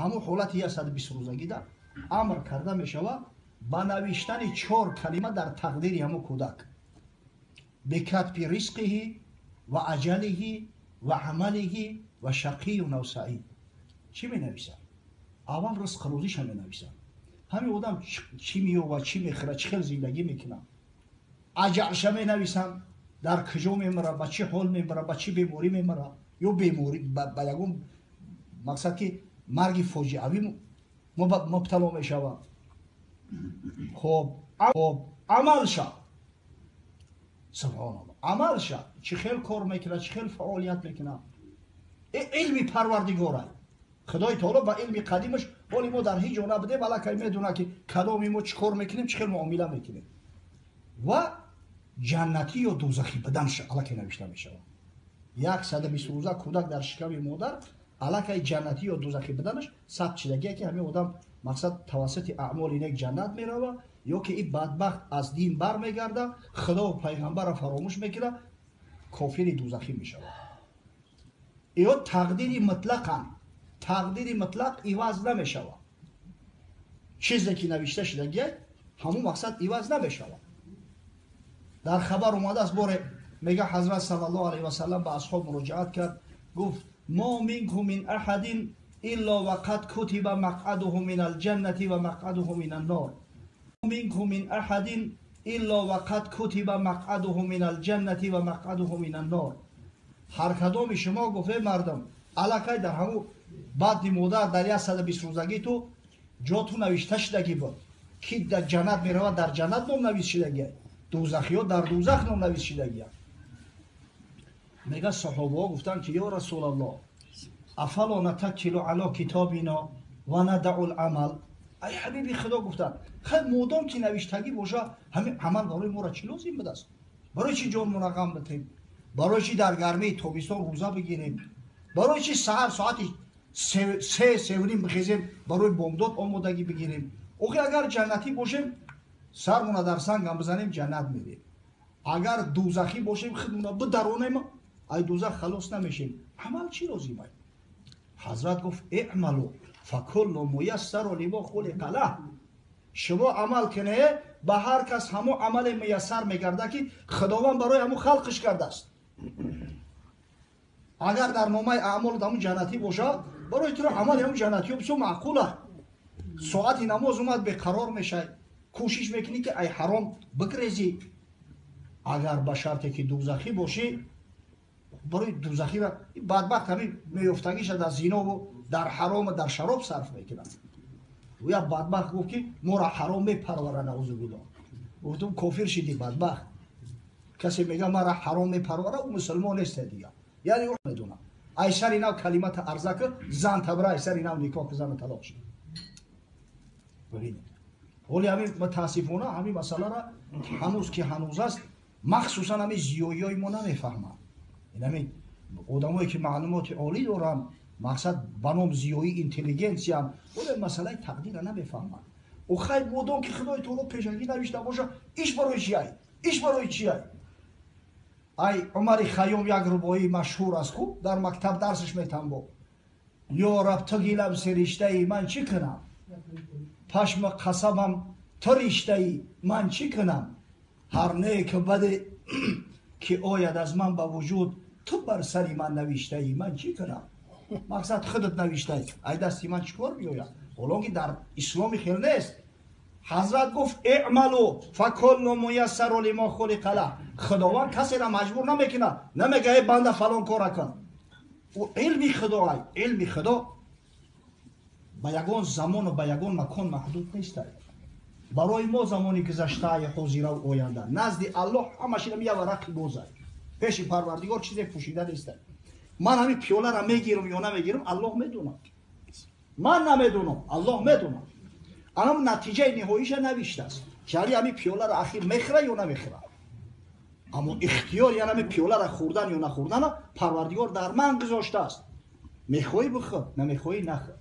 Ҳамон ҳолати 120 рӯзагида амр карда мешавад ба навиштани чор калима дар тақдири ҳамон кӯдак: бикатби ризқиҳи ва аҷалиҳи ва амалиҳи ва шақиюн ав саид. Чӣ менависад? Аввал ризқ рӯзиша менависад. Ҳамин одам чӣ меёбад, чӣ мехӯрад, чӣ хел зиндагӣ мекунад. Аҷалша менависанд, дар куҷо мемирад, ба чӣ ҳол мемирад, ба чӣ беморӣ мемирад, ё беморӣ ба ягон мақсад ки марги фоҷиавӣ мубтало мешавад. Хоб, амалша, субҳоналлоҳ, амалша чӣ хел кор мекунад, чӣ хел фаъолият мекунад. Илми парвардигорай. Худои таоло ба илми қадимаш ҳоли мо дар ҳеҷ ҷо набудем, аллакай медонад ки кадоми мо чӣ кор мекунем, чӣ хел муомила мекунем. Ва ҷаннатӣ ё дӯзахӣ буданаш аллакай навишта мешавад. 120 рӯза кӯдак дар шиками модар аллакай ҷаннатӣ ё дӯзахӣ буданаш сабт шидагие ки ҳамин одам мақсад тавассути аъмоли нек ҷаннат мерава ё ки ин бадбахт аз дин бармегарда, худову пайғамбарро фаромӯш мекунад, кофири дӯзахӣ мешавад. Ё тақдири мутлақанд. Тақдири мутлақ иваз намешавад. Чизе ки навишта шидагие ҳамон мақсад иваз намешавад. Дар хабар омадааст, боре мега ҳазрат саллаллоҳу алайҳи васаллам ба асҳоб муроҷиат кард, гуфт: мо минкум мин аҳадин илла вақад кутиба мақъадуҳу мин алҷаннати ва мақъадуҳу мин аннор. Минкум мин аҳадин илла вақад кутиба мақъадуҳу мин алҷаннати ва мақъадуҳу мин аннор. Ҳар кадоми шумо, гуфт, эй мардум, аллакай дар ҳамун баъди модар дар 120 рӯзагӣ ту ҷоту навишта шидагӣ буд, ки дар ҷаннат меравад дар ҷаннат ном навис шидагия, дӯзахиё дар дӯзах ном навис шидагия. Мега саҳобаҳо гуфтанд ки ё расулаллоҳ, афало натаккилу ало китобино ва надау ламал. Ай ҳабиби худо, гуфтанд, хай модом ки навиштагӣ боша, ҳамин амал барои моро чӣ лозим будааст? Барои чӣ ҷонмона ғам битем? Барои чӣ дар гармии тобистон рӯза бигирем? Барои чӣ саҳар соати се севним бихезем, барои бомдод омодагӣ бигирем? Охи агар ҷаннатӣ бошем, сармона дар сангам бизанем, ҷаннат мерем. Агар дӯзахӣ бошем, худмона бидаронем, ай дӯзах халос намешем. Амал чӣ лозим ай? Ҳазрат гуфт: эъмалу факуллу муяссару лимо хулиқа лаҳ. Шумо амал кунед, ба ҳар кас ҳамон амале муяссар мегардад ки худованд барои ҳамон халқиш кардааст. Агар дар номаи аъмолат ҳамон ҷаннатӣ бошад, барои туро амали ҳамон ҷаннатиё бисёр маъқул аст. Соати намоз омад, беқарор мешавӣ, кӯшиш мекунӣ ки ай ҳаром бигрезӣ. Агар ба шарте ки дӯзахӣ бошӣ, барои дӯзахиро бадбахт ҳамин меёфтагиша дар зинову дар ҳарому дар шароб сарф мекунад. Ӯ як бадбахт гуфт ки моро ҳаром мепарвара, наузу биллоҳ. Гуфтум кофир шидӣ бадбахт. Касе мега мара ҳаром мепарвара, ӯ мусулмон нест дига. Яъне ӯ медонад. Ай сари нав калимата арза кун, зан табра, ай сари нав никоҳ зана талоқ шид. Бибинед. Ҳоли ҳамин мутаассифона ҳамин масъаларо ҳанӯз ки ҳанӯз аст, махсусан ҳамин зиёиёи мо намефаҳманд. Ин ҳамин одамое ки маълумоти олӣ доранд, мақсад ба ном зиёӣ интеллигенсиян, оле масъалаи тақдирро намефаҳманд. Ӯ хай модом ки худои таоло пешакӣ навишта боша, иш барои чи ай? Иш барои чи ай? Ай Умари Хайём як рубоии машҳур аст, хуб дар мактаб дарсаш метанбо. Ё раб, ту гилам сириштаи, ман чӣ кунам? Пашма қасамам ту риштаи, ман чӣ кунам? Ҳар неку баде ки ояд аз ман ба вуҷуд, ту бар сари ман навиштаи, ман чӣ кунам? Мақсад худат навиштаи, ай дасти ман чӣ кор меояд? Ҳолон ки дар исломи хел нест. Ҳазрат гуфт: эъмалу факуллу муяссару лимо хулиқа лаҳ. Худованд касеро маҷбур намекунад, намега эй банда фалон кора кун. Ӯ илми худо ай, илми худо ба ягон замону ба ягон макон маҳдуд нест. Барои мо замони гузаштаи, ҳозираву оянда, назди Аллоҳ ҳамаш инам як варақи бозай. Пеши парвардигор чизе пӯшида нест. Ман ҳамин пиёларо мегирам ё намегирам, Аллоҳ медонад. Ман намедонам, Аллоҳ медонад. Анам натиҷаи ниҳоиша навиштааст. Ки ҳамин пиёларо ахир мехӯра ё намехӯра. Аммо ихтиёр, яъне ҳамин пиёларо хӯрдан ё нахӯрдана парвардигор дар ман гузоштааст. Мехоҳӣ бихӯр, намехоҳӣ нахӯр.